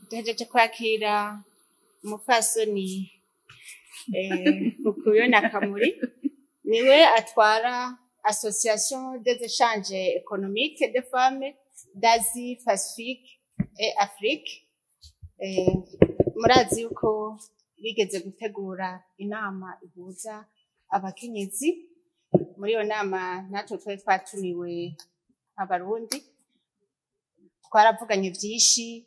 Duhejeje kwakira umupfasoni Bukuyo na Kamuri, niwe atwara Association des échanges économiques des femmes d'Asie Pacifique et Afrique. Murazi yuko bigeze gutegura inama ihuza abakenyezi. Muri iyo nama natwe twari twatumiwe abarundi, twaravuganye vyinshi,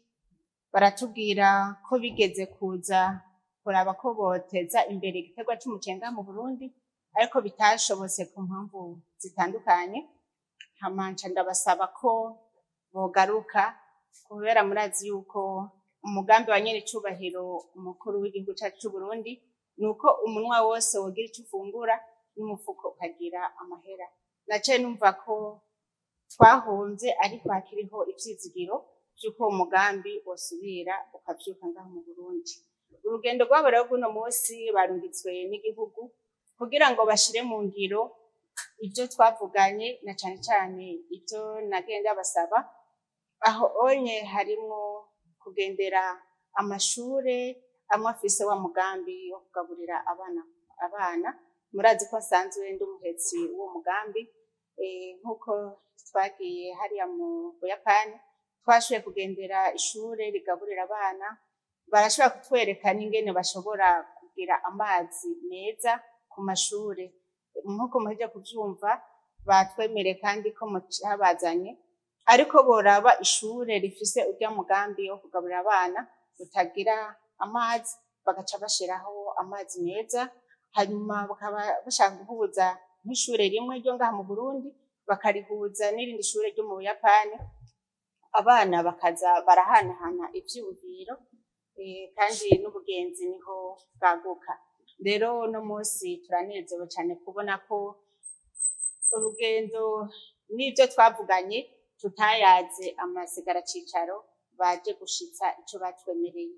baratubwira ko bigeze kuza kuraba ko boteza imbere igiterwa c'umuceri mu Burundi, ariko bitashobotse ku mpamvu zitandukanye. Hama nca ndabasaba ko bogaruka, kubera murazi yuko umugambi wa nyen'icubahiro umukuru w'igihugu cacu c'Uburundi nuko umunwa wose wogira ico ufungura n'umufuko ukagira amahera. Naciye numva ko twahomvye, ariko hakiriho ivyizigiro vy'uko uwo mugambi wosubira ukavyuka ngaha mu Burundi. Urugendo rwabo rero rw'uno musi, barungitswe n'igihugu kugira ngo bashire mu ngiro ivyo twavuganye, na cane cane ivyo nagenda basaba. Aho onye harimwo kugendera amashure amwe afise wa mugambi wo kugaburira abana. Murazi ko nsanzwe ndi umuhetsi w'uwo mugambi. Nk'uko twagiye hariya mu Buyapani, twashoboye kugendera ishure rigaburira abana, barashobora kutwereka n'ingene bashobora kugira amazi meza ku mashure. Nk'uko muhejeje kuvyumva, batwemereye kandi ko mucabazanye, ariko boraba ishure rifise urya mugambi wo kugaburira abana utagira amazi, bagaca bashiraho amazi meza. Hanyuma bakaba bashaka guhuza nk'ishure rimwe ryo ngaha mu Burundi, bakarihuza n'irindi shure ryo mu Buyapani, abana bakaza barahanahana ivyiyumviro, kandi n'ubugenzi niho bwaguka. Rero uno musi turanezerewe cane kubona ko urugendo n'ivyo twavuganye tutayaze amasigara cicaro, baje gushitsa ico batwemereye.